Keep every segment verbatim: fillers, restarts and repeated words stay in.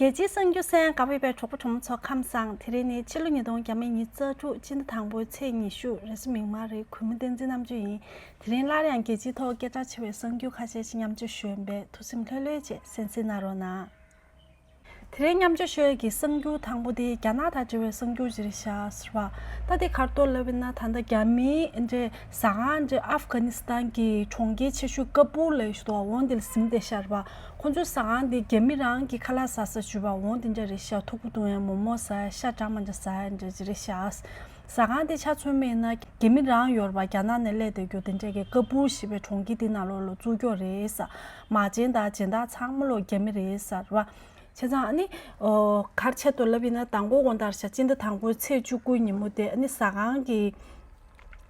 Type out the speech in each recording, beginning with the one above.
རྒྱལ་སྤྱིའི་གསར་འགྱུར་གསན་གནང་བའི་གྲོགས་པོ་གྲོགས་མོ་ཚོ་ཁམས་བཟང་། དེ་རིང་ནི་ཕྱི་ལོ་ཉིས་སྟོང་ཉི་ཤུ་རྩ་དྲུག་སྤྱི་ཟླ་དང་པོའི་ཚེས་ཉི་ཤུ། རེས་གཟའ་མིག་དམར་རེད། གུས་མོ་བསྟན་འཛིན་རྣམ་དཔྱོད་ཡིན། དེ་རིང་སླར་ཡང་རྒྱལ་སྤྱིའི་ཐོག་སྐད་གྲགས་ཆེ་བའི་གསར་འགྱུར་ཁ་ཤས་ཤིག་མཉམ་སྤྱོད་ཞུ་ཡིན་པས་ཐུགས་སེམས་ལྷོད་ལྷོད་བྱས་གསན་གཟིགས་གནང་རོགས་གནང་། དེ་རིང་མཉམ་སྤྱོད་ཞུ་ཡས་ཀྱི་གསར་འགྱུར་དང་པོ་དེ་རྒྱ་ནག་དང་འབྲེལ་བའི་གསར་འགྱུར་ཅིག་རེད་ཤག་ཟེར་བ། ད་དེ་ག་རེ་འདུག་ལབ་ཡིན་ན། ད་ལྟ་རྒྱ་མིའི་འདྲ་ཟ་ཁང་འདྲ་ཨབ་གྷ་ནི་སི་ཐན་གྱི་གྲོང་ཁྱེར་ཆེ་ཤོས་ཀ་པུལ་ལ་ཞིག་འདུག་འོ་འདི་ལ་ཟིན་བསྡད་ཤག་ཟེར་བ། ཁོང་ཚོའི་ཟ་ཁང་དེ་རྒྱ་མི་རང་གི་ཁ་ལག་ཟ་ས་ཞུ་བ་འོ་འདི་འདྲ་རེད་ཤག་ཐུག་པ་བཏུང་ཡ་མོག་མོག་ཟ་ཡ་ཤ་གྲང་མ་འདྲ་ཟ་ཡ་འདྲ་ཅིག་རེད་ཤག་ཟ་ཁང་དེ་ཆ་མཚོན་པ་ཡིན་ན་རྒྱ་མི་རང་ཡོད་རེད་བ། རྒྱ་ནག་ནས་སླེབས་བསྡད་རྒྱུ་དེ་འདྲ་གི་ཀ་པུལ་ཞེས་པའི་གྲོང་ཁྱེར་དེ་ནང་ལོགས་ལ་བཙུགས་རྒྱུ་རེད་ཟེར། མ་བྱན་དང་སྦྱིན་བདག་ཚང་མ་ལོ་རྒྱ་མི་རེད་ཟེར་བ། བྱས་ཙང་ཨ་ནི། ཨོ། ག་རེ་བྱས་འདུག་ལབ་ཡིན་ན། དང་པོ་དགོང་དག་ཤག་སྤྱི་ཟླ་དང་པོའི་ཚེས་བཅུ་དགུ་ཉིན་མོ་དེ་ཨ་ནི་ཟ་ཁང་གི་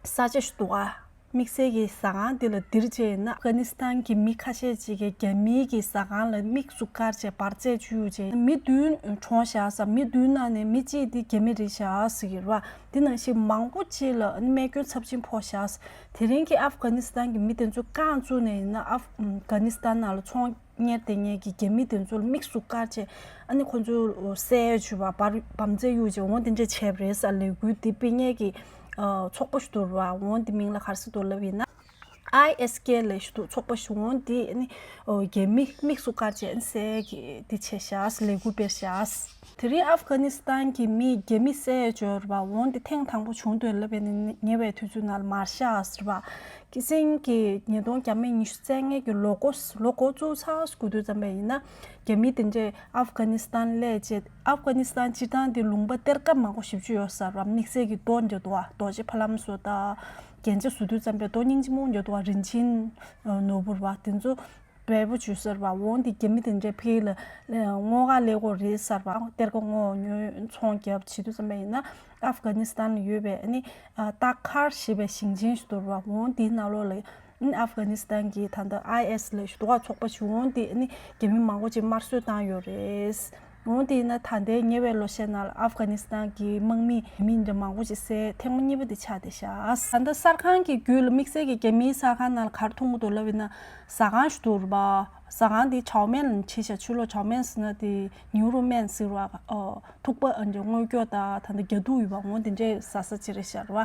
ས་ཆ་ཞིག་འདུག་ག་དམིགས་བསལ་གྱི་ཟ་ཁང་དེ་ལ་ལྡིར་བྱས་ཡིན་ན། ཨབ་གྷ་ནི་སི་ཐན་གྱི་མི་ཁ་ཤས་ཅིག་གིས་རྒྱ་མིའི་གི་ཟ་ཁང་ལ་དམིགས་སུ་བཀར་བྱས་འབར་རྫས་བཅུག་བྱས་མི་བདུན་གྲོངས་ཤག་ཟེར། མི་བདུན་ནང་ནས་མི་གཅིག་དེ་རྒྱ་མི་རེད་ཤག་ཟེར་གྱི་རེད་བ། དེ་ནང་བཞིན་མང་པོ་ཅིག་ལ་ཨ་ནི་རྨས་སྐྱོན་ཚབས་ཆེན་ཕོག་ཤག་དེ་རིང་གི་ཨབ་གྷ་ནི་སི་ཐན་གྱི་མི་དེ་ཚོ་རྐང་བཙུགས་ནས་ཡིན་ན། ཨབ་གྷ་ནི་སི་ཐན་ནང་ལ་ཚོང་གཉེར་བསྡད་མཁན་གྱི་རྒྱ་མི་དེ་ཚོ་ལ་དམིགས་སུ་བཀར་བྱས་ཨ་ནི་ཁོ་ཚོ་བསད་བཅུག་པ། འབར་འབར་རྫས་གཡུགས་བྱས་འོ་དེ་འདྲ་བྱས་པ་རེད་ཟེར། ལས་འགུལ་འདི་སྤེལ་མཁན་གྱི་ཨ་ཚོགས་པ་ཞིག་འདུག་ར། འོ་དེ་མིང་ལ་ག་རེ་ཟེར་འདུག་ལབ་ཡིན་ན། ཨའི་ཨེས་ཀེ་ལབ་ཞིག་འདུག་ཚོགས་པ་ཞིག་འོ་དེ་ཨ་ནི་ཨོ་རྒྱ་མི་དམིགས་སུ་བཀར་བྱས་ཨ་ནི་བསད་ཀྱི་དེ་བྱས་ཤག་ལས་འགུལ་སྤེལ་ཤག་དེ་རིང་ཨབ་གྷ་ནི་སི་ཐན་གྱི་མི་རྒྱ་མི་བསད་བཅུག་པ་འོ་དེ་ཐེངས་དང་པོ་བྱུང་དོན་ལབ་པ་ཡིན་ན་ཉེ་བའི་དུས་ཚོད་ནང་ལ་མ་རེད་ཤག་ཟེར་བ། སྐྱེད་སྲིང་གི་ཉིས་སྟོང་ཉི་ཤུ་རྩ་ལྔའི་གི་ལོ་འགོ་ལོ་འགོ་བཙུགས་ཚར་དགོས་དུས་ཙམ་པ་ཡིན་ན། རྒྱ་མི་དེ་འདྲས་ཨབ་གྷ་ནི་སི་ཐན་སླེབས་བྱས། ཨབ་གྷ་ནི་སི་ཐན་སྤྱིར་བཏང་དེ་ལུང་པ་གཏེར་ཁ་མང་པོ་ཞེ་པོ་ཅིག་ཡོད་ས་རེད་བ། དམིགས་བསལ་གྱི་རྡོ་འདྲ་འདུག་བ། རྡོ་རྗེ་ཕ་ལམ་བཟོ་དང་། རྒྱན་ཆ་བཟོ་དུས་ཙམ་པའི་རྡོ་སྙིང་རྗེ་མོ་འདྲ་འདུག་བ། རིན་ཆེན་ནོར་བུ་རེད་བ། དེ་ཚོ་འབེལ་པོ་བྱོས་ས་རེད་བ། འོ་དེ་རྒྱ་མི་དེ་འདྲས་ཕ་གི་ལ་སྔོ་ག་ལས་ཀོ་རེད་ས་རེད་བ། གཏེར་ཁ་སྔོག་ཉོས་ཚོང་རྒྱབ་བྱེད་དུས་ཙམ་པ་ཡིན་ན། ཨབ་གྷ་ནི་སི་ཐན་ལ་ཡོད་པའི་ཨ་ནི་ཨ་ཏཱ་ཁར་ཞེས་པའི་ཞིང་ཆེན་ཞིག་འདུག་ར། འོ་དེའི་ནང་ལོགས་ལ་ཨ་ནི་ཨབ་གྷ་ནི་སི་ཐན་གྱི་ད་ལྟ་ཨའི་ཨེས་ལབ་ཞིག་འདུག་ག་ཚོགས་པ་ཞིག་འོ་དེ་ཨ་ནི་རྒྱ་མི་མང་པོ་ཅིག་དམར་གསོད་བཏང་ཡོད་རེད། འོ་དེ་ཡིན་ན་ད་ལྟའི་ཉེ་བའི་ལོ་ཤས་ནང་ལ་ཨབ་གྷ་ནི་སི་ཐན་གྱི་དམག་མི་མི་འདྲ་མང་པོ་ཅིག་བསད། ཐེངས་མ་གཉིས་པ་དེ་ཆགས་བསྡད་ཤག་ད་ལྟ་གསར་ཁང་གི་བརྒྱུད་ལ་དམིགས་བསལ་གྱི་རྒྱ་མིའི་གསར་ཁང་ནང་ལ་ག་རེ་མཐོང་གི་འདུག་ལབ་ཡིན་ན། ཟ་ཁང་ཞིག་འདུག་ར་བ། ཟ་ཁང་དེ་ཆའོ་མེན་ལབ་བྲིས་ཤག་ཕྱི་ལོགས་ཆའོ་མེན་ཟེར་ན་དེ་ཉིའུ་རུ་མེན་ཟེར་བ། ཨོ། ཐུག་པ་འདྲ་སྔོ་སྐྱོ་དང་ད་ལྟ་རྒྱ་ཐུག་ཡོད་པ་འོ་དེ་འདྲས་ཟ་ས་ཅིག་རེད་ཤག་ར་བ།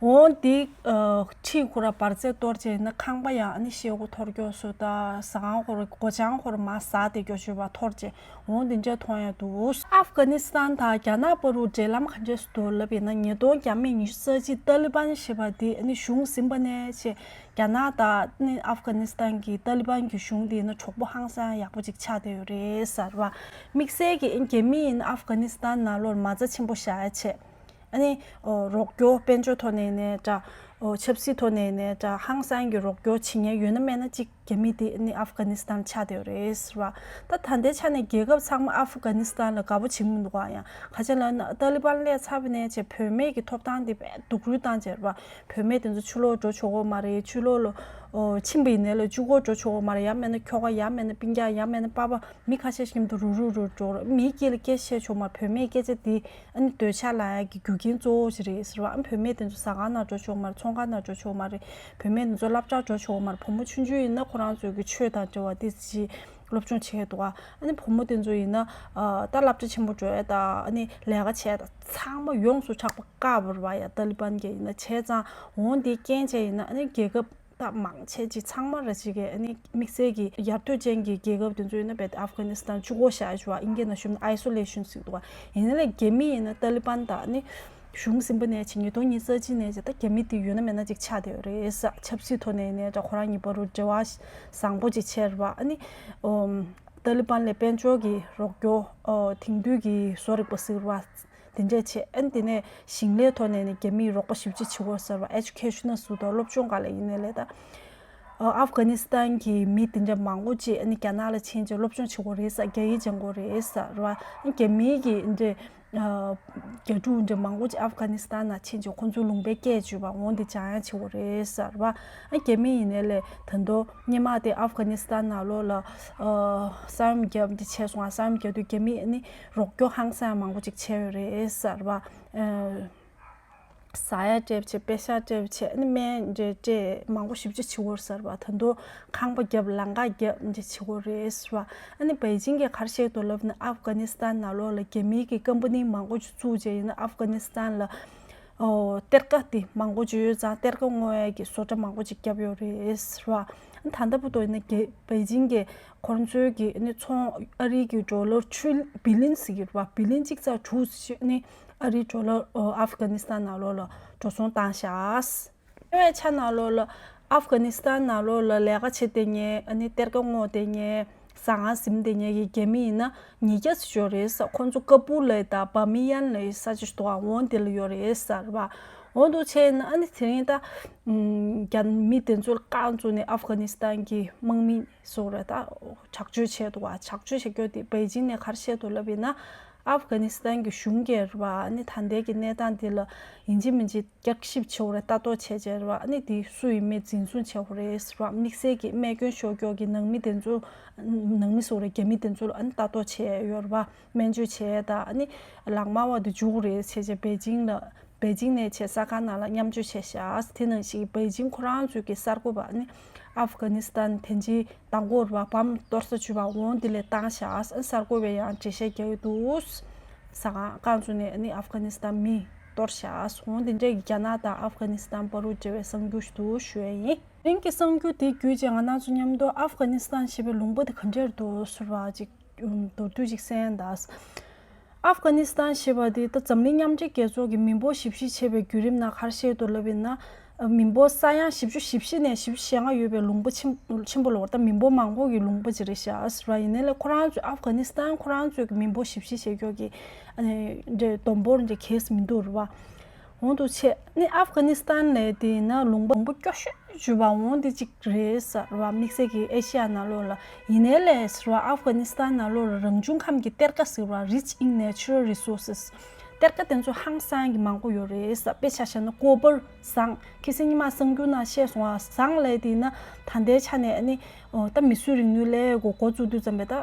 འོ་དེ་ཨ་ཁྲིས་ཁོ་ར་འབར་རྫས་གཏོར་བྱས་ན་ཁང་པ་ཡང་ཨ་ནི་ཤེལ་སྒོ་འཐོར་སྐྱོ་བཟོ་དང་། ཟ་ཁང་ཁོ་ར་སྒོ་བྱང་ཁོ་ར་མར་ཟག་བསྡད་སྐྱོ་བྱས་པ་འཐོར་བྱས་འོ་དེ་འདྲས་མཐོང་ཡ་འདུག་ཨབ་གྷ་ནི་སི་ཐན་དང་རྒྱ་ནག་བར་དུ་འབྲེལ་ལམ་ག་འདྲས་སུ་འདུག་ལབ་ཡིན་ན། ཉིས་སྟོང་ཉི་ཤུ་རྩ་གཅིག་ཏཱ་ལི་བན་ཞེས་པ་དེ་ཨ་ནི་གཞུང་ཟིན་པ་ནས་བྱས། རྒྱ་ནག་དང་ནི་ཨབ་གྷ་ནི་སི་ཐན་གྱི་ཏཱ་ལི་བན་གྱི་གཞུང་དེ་ཡིན་ན་གྲོགས་པོ་ཧང་སང་ཡག་པོ་ཅིག་ཆགས་བསྡད་ཡོད་རེད་ཟེར་བ། དམིགས་བསལ་གྱི་རྒྱ་མི་ཡིན་ན་ཨབ་གྷ་ནི་སི་ཐན་ནང་ལོགས་མ་རྩ་ཆེན་པོ་བཞག་ཡ་བྱས། ཨ་ནི་ཨོ་རོགས་སྐྱོར་དཔལ་འབྱོར་ཐོག་ནས་ནས་འདྲ། ཨོ་ཆབ་སྲིད་ཐོག་ནས་ནས་འདྲ། ཧང་སང་གི་རོགས་སྐྱོར་བྱེད་མཁན་ཡོད་ན་མེད་ན་གཅིག་རྒྱ་མི་དེ་ནི་ཨབ་གྷ་ནི་སི་ཐན་ཆགས་བསྡད་ཡོད་རེད་ཟེར་བ། ད་ད་ལྟའི་ཆ་ནས་རྒྱལ་ཁབ་ཚང་མ་ཨབ་གྷ་ནི་སི་ཐན་ལ་དགའ་པོ་བྱེད་མི་འདུག་ག་ཡང་ག་ཅི་ལབ་ན་ཏཱ་ལི་བན་སླེབས་ཚར་བ་ནས་བྱས་བུད་མེད་ཀྱི་ཐོབ་ཐང་དེ་དཔེ་སྡུག་རུས་བཏང་བྱས་རེད་བ། བུད་མེད་དེ་ཚོ་ཕྱི་ལོགས་འགྲོ་ཆོག་གི་མ་རེད། ཕྱི་ལོགས་ལ་ཨོ་ཕྱིན་པ་ཡིན་ནའི་ལ་གཅིག་པོ་འགྲོ་ཆོག་གི་མ་རེད། ཡང་མིན་ན་ཁྱོ་ག་ཡང་མིན་ན་སྤུན་ཀྱག་ཡང་མིན་ན་པ་ཕ་མི་ཁ་ཤས་ཤིག་མཉམ་དུ་རུབ་རུབ་རུབ་འགྲོ། མིའི་སྐད་ལ་སྐད་བཤད་ཆོག་མ་རེད། བུད་མེད་སྐད་ཆ་དེ་ཨ་ནི་འདོད་ཆགས་ལངས་ཡ་གི་རྒྱུ་རྐྱེན་གཙོ་བོ་ཞིག་རེད་ཟེར་བ། ཨ་ནི་བུད་མེད་དེ་ཚོ་ཟ་ཁང་ནང་འགྲོ་ཆོག་མ་རེད། ཚོང་ཁང་ནང་འགྲོ་ཆོག་མ་རེད། བུད་མེད་དེ་ཚོ་སློབ་གྲྭར་འགྲོ་ཆོག་མ་རེད། བུ་མོ་ཆུང་ཆུང་ཡིན་ན་ཁོ་རང་ཚོའི་གི་ཆོས་དང་འབྲེལ་བ་དེ་ཅིག་སློབ་སྦྱོང་བྱེད་འདུག་ཨ་ནི་བུ་མོ་དེ་ཚོ་ཡིན་ན་ཨ་ད་སློབ་གྲྭ་ཆེན་པོ་འགྲོ་ཡ་དང་ཨ་ནི་ལས་ཀ་བྱས་དང་ཚང་མ་ཡོངས་སུ་གྲགས་པ་བཀག་པ་རེད་བ། ཡ་ཏཱ་ལི་བན་གྱིས་ཡིན་ན། བྱས་ཙང་འོ་འདི་རྐྱེན་བྱས་ཡིན་ན་ཨ་ནི་རྒྱལ་ཁབ་ད་མང་ཆེ་ཅིག་ཚང་མ་ར་ཅིག་གི་ཨ་ནི་དམིགས་བསལ་གྱི་ཡར་ཐོན་ཅན་གྱི་རྒྱལ་ཁབ་དེ་ཚོ་ཡིན་ན་བས་ཨབ་གྷ་ནི་སི་ཐན་གཅིག་པོ་བཞག་ཞུ་བ། ཨིན་སྐད་ནང་ཞུ་ན་ཨའི་སོ་ལེ་ཤོན་ཟེར་འདུག་བ། ཡིན་ནའི་རྒྱ་མི་ཡིན་ན་ཏཱ་ལི་བན་དང་ཨ་ནི་གཞུང་ཟིན་པ་ནས་བྱས་ཉིས་སྟོང་ཉི་ཤུ་རྩ་གཅིག་ནས་བྱས་ད་རྒྱ་མི་དེ་ཡོད་ན་མེད་ན་ཅིག་ཆགས་བསྡད་ཡོད་རེད་ས། ཆབ་སྲིད་ཐོག་ནས་ནས་ད་ཁོ་རང་གཉིས་བར་དུ་འབྲེལ་བ་བཟང་པོ་ཅིག་བྱས་རེད་བ། ཨ་ནི་ཨོ་ཏཱ་ལི་བན་ལས་དཔལ་འབྱོར་གྱི་རོགས་སྐྱོར། ཨོ་དེང་དུས་ཀྱི་བཟོ་རིག་པ་ཟེར་བ། དེ་འདྲས་བྱས། ཨ་ནི་དེ་ནས་ཞིང་ལས་ཐོག་ནས་ནི་རྒྱ་མིས་རོགས་པ་ཞེ་པོ་ཅིག་བྱེད་ཀྱི་ཡོད་ཟེར་བ། ཨེ་ཇུ་ཁེ་ཤོན་ཟེར་དང་སློབ་སྦྱོང་སྒང་ལ་ཡིན་ནའི་ལས་ད། ཨ་ཨབ་གྷ་ནི་སི་ཐན་གྱི་མི་དེ་འདྲ་མང་པོ་ཅིག་ཨ་ནི་རྒྱ་ནག་ལ་ཕྱིན་བྱས་སློབ་སྦྱོང་བྱེད་ཀྱི་ཡོད་རེད་ཟེར། རྒྱ་ཡིག་སྦྱང་གི་ཡོད་རེད་ཟེར་བ། ཨ་རྒྱ་མིའི་གི་འདྲ་ཨ་རྒྱ་ཕྲུག་འདྲ་མང་པོ་ཅིག་ཨབ་གྷ་ནི་སི་ཐན་ནང་ཕྱིན་བྱས་ཁོང་ཚོའི་ལུང་པའི་སྐད་བརྗོད་པ་འོ་འདི་སྦྱང་ཡག་བྱེད་ཀྱི་ཡོད་རེད་ཟེར་བ། ཨ་རྒྱ་མི་ཡིན་ནའི་ལས་ད་དུང་སྔོན་མ་དེ་ཨབ་གྷ་ནི་སི་ཐན་ནང་ལོགས་ལ་ཨ་ས་ཡོམ་བརྒྱབ་འདི་བྱས་སོང་། ཨ་ས་ཡོམ་བརྒྱབ་དུས་རྒྱ་མི་ཨ་ནི་རོགས་སྐྱོར་ཧང་སང་མང་པོ་ཅིག་བྱས་ཡོད་རེད་ཟེར་བ། ཨ། ཟ་ཡ་སྤྲད་བྱས། པེ་ཤག་སྤྲད་བྱས། ཨ་ནི་སྨན་འདྲ་སྤྲད། མང་པོ་ཞེ་པོ་ཅིག་བྱེད་དགོས་རེད་ཟེར་བ། ད་དུང་ཁང་པ་བརྒྱབ། ལམ་ཁ་བརྒྱབ། འདྲ་བྱེད་དགོས་རེད་ཟེར་བ། ཨ་ནི་པེ་ཅིང་གིས་ག་རེ་བཤད་འདུག་ལབ་ན། ཨབ་གྷ་ནི་སི་ཐན་ནང་ལོགས་ལ་རྒྱ་མིའི་གི་ཀམ་པ་ནི་མང་པོ་ཅིག་བཙུགས་བྱས། ཡིན་ན་ཨབ་གྷ་ནི་སི་ཐན་ལ་ཨོ་གཏེར་ཁ་དེ་མང་པོ་ཅིག་ཡོད་ཙང་། གཏེར་ཁ་སྔོག་ཡ་གི་བཟོ་གྲྭ་མང་པོ་ཅིག་བརྒྱབ་ཡོད་རེད་ཟེར་བ། ཨ་ནི་ད་ལྟ་བར་དུ་ཡིན་ན་རྒྱ་པེ་ཅིང་གིས་ཁོ་རང་ཚོའི་གི་ཨ་ནི་ཚོང་ཨ་རིའི་གི་ཌོ་ལར་ཊི་རི་བི་ལི་ཡོན་ཟེར་གྱི་རེད་བ། བི་ལི་ཡོན་གཅིག་ཚེག་དྲུག་ཅིག་ཨ་ནི་ཨ་རིའི་ཌོ་ལར་ཨོ་ཨབ་གྷ་ནི་སི་ཐན་ནང་ལོགས་ལ་འགྲོ་སོང་བཏང་ཤག་དེ་བས་ཆ་ནང་ལོགས་ལ་ཨབ་གྷ་ནི་སི་ཐན་ནང་ལོགས་ལ་ལས་ཀ་བྱེད་བསྡད་མཁན། ཨ་ནི་གཏེར་ཁ་སྔོག་བསྡད་མཁན། ཟ་ཁང་ཟིན་བསྡད་མཁན་གྱི་རྒྱ་མི་ཡིན་ན་ཉིས་བརྒྱ་ཙམ་ཡོད་རེད་ཟེར། ཁོང་ཚོ་ཀ་པུལ་ལ་དང་བྷ་མི་ཡན་ལ་ས་ཆ་ཞིག་འདུག་ག་འོ་འདི་ལ་ཡོད་རེད་ཟེར་བ། འོ་འདུག་བྱས་ན་ཨ་ནི་དེ་རིང་ད་རྒྱ་མི་དེ་ཚོ་ལ་རྐང་བཙུགས་ནས་ཨབ་གྷ་ནི་སི་ཐན་གྱི་དམག་མི་སོགས་རེད། ད་དྲག་སྤྱོད་བྱས་འདུག་ག་དྲག་སྤྱོད་བྱེད་རྒྱུ་དེ་པེ་ཅིང་ནས་ག་རེ་བཤད་འདུག་ལབ་ཡིན་ན། ཨབ་གྷ་ནི་སི་ཐན་གྱི་གཞུང་གིས་རེད་བ། ཨ་ནི་ད་ལྟའི་གི་གནས་སྟངས་དེ་ལ་ཡིན་གཅིག་མིན་གཅིག་བསྐྱར་ཞིབ་བྱེད་དགོས་རེད། ལྟ་རྟོག་བྱས་བྱས་རེད་བ། ཨ་ནི་དེ་སུ་ཡིན་མིན་འཛིན་བཟུང་བྱེད་དགོས་རེད་ཟེར་བ། དམིགས་བསལ་གྱི་རྨས་སྐྱོན་ཤོར་རྒྱུ་གི་ནང་མི་དེ་ཚོ། ནང་མི་སོགས་རེད། རྒྱ་མི་དེ་ཚོ་ལ་ཨ་ནི་ལྟ་རྟོག་བྱས་ཡོད་རེད་བ། སྨན་བཅོས་བྱས་དང་། ཨ་ནི་ལག་དམར་བ་དེ་འཇུག་དགོས་རེད་བྱས་བྱས་པེ་ཅིང་ལ། པེ་ཅིང་ནས་བྱས་ས་ཁང་ནང་ལ་མཉམ་སྤྱོད་བྱས་ཤག་དེ་ནང་བཞིན་པེ་ཅིང་ཁོ་རང་ཚོའི་གི་གསར་འགོད་པ་ཨ་ནི་ཨབ་གྷ་ནི་སི་ཐན་དེ་འདྲའི་མདང་དགོང་རེད་བ། བམ་གཏོར་ས་བྱུས་པ་འོང་དེ་ལས་བཏང་ཤག་གསར་འགོད་པས་ཡང་འགྲེལ་བཤད་རྒྱག་གི་འདུག་ཟ་ཁང་རྐང་བཙུགས་ནས་ཨ་ནི་ཨབ་གྷ་ནི་སི་ཐན་མི་གཏོར་ཤག་འོང་དེ་འདྲའི་རྒྱ་ནག་དང་ཨབ་གྷ་ནི་སི་ཐན་བར་དུ་འབྲེལ་བའི་གསར་འགྱུར་ཞིག་འདུག་ཞུ་ཡ་ཡིན། དེ་རིང་གི་གསར་འགྱུར་དེ་བརྒྱུད་བྱས་ང་རང་ཚོ་མཉམ་དུ་ཨབ་གྷ་ནི་སི་ཐན་ཞེས་པའི་ལུང་པ་དེ་ག་འདྲས་འདུག་ཟེར་བ་ཅིག་མདོར་བསྡུས་ཅིག་གསན་དང་། ཨབ་གྷ་ནི་སི་ཐན་ཞེས་པ་དེ་ད་འཛམ་གླིང་མཉམ་འབྲེལ་རྒྱལ་ཚོགས་ཀྱིས་མི་འབོར་ཞིབ་བཤེར་བྱས་པའི་བརྒྱུད་རིམ་ནང་ག་རེ་བཤད་འདུག་ལབ་ཡིན་ན། མི་འབོར་ས་ཡ་བཞི་བཅུ་ཞེ་བཞི་ནས་བཞི་བཅུ་ཞེ་ལྔ་ཡོད་པའི་ལུང་པ་ཆེན་ཆེན་པོ་ལ་བར་ད་མི་འབོར་མང་པོ་གི་ལུང་པ་ཅིག་རེད་ཤག་ཟེར་བ། ཡིན་ནའི་ལས་ཁོ་རང་ཚོས་ཨབ་གྷ་ནི་སི་ཐན་ཁོ་རང་ཚོས་ཀྱི་མི་འབོར་ཞིབ་བཤེར་བྱེད་རྒྱུ་གི་ཨ་ནི་འདྲ་བསྡོམས་འབོར་འདྲ་གལ་སྲིད་མི་འདུག་རེད་བ། འོང་དུ་ཆེ་ནི་ཨབ་གྷ་ནི་སི་ཐན་ལས་དེ་ཡིན་ན་ལུང་པ་ལུང་པ་སྐྱོ་ཤོས་བརྗོད་པ་འོང་དེ་གཅིག་རེད་ཟེར་བ། དམིགས་བསལ་གྱི་ཨེ་ཤི་ཡ་ནང་ལོགས་ལ། ཡིན་ནའི་ལས་ཟེར་བ་ཨབ་གྷ་ནི་སི་ཐན་ནང་ལོགས་ལ་རང་བྱུང་ཁམས་ཀྱི་གཏེར་ཁ་ཟེར་བ། Rich in natural resources། གཏེར་ཁ་དེ་ཚོ་ཧང་སང་གི་མང་པོ་ཡོད་རེད་ཟེར། དཔེ་ཆ་བཞག་ན་ཀོ་པར། ཟངས། ཁ་སང་ཉི་མ་གསར་འགྱུར་ནང་བཤད་སོང་བ། ཟངས་ལས་དེ་ཡིན་ན་ད་ལྟའི་ཆ་ནས་ཨ་ནི་ད་མིས་བཟོས་རིག་ནུས་ལས་འགོ་འགོ་བཙུགས་དུས་ཙམ་པས་ད་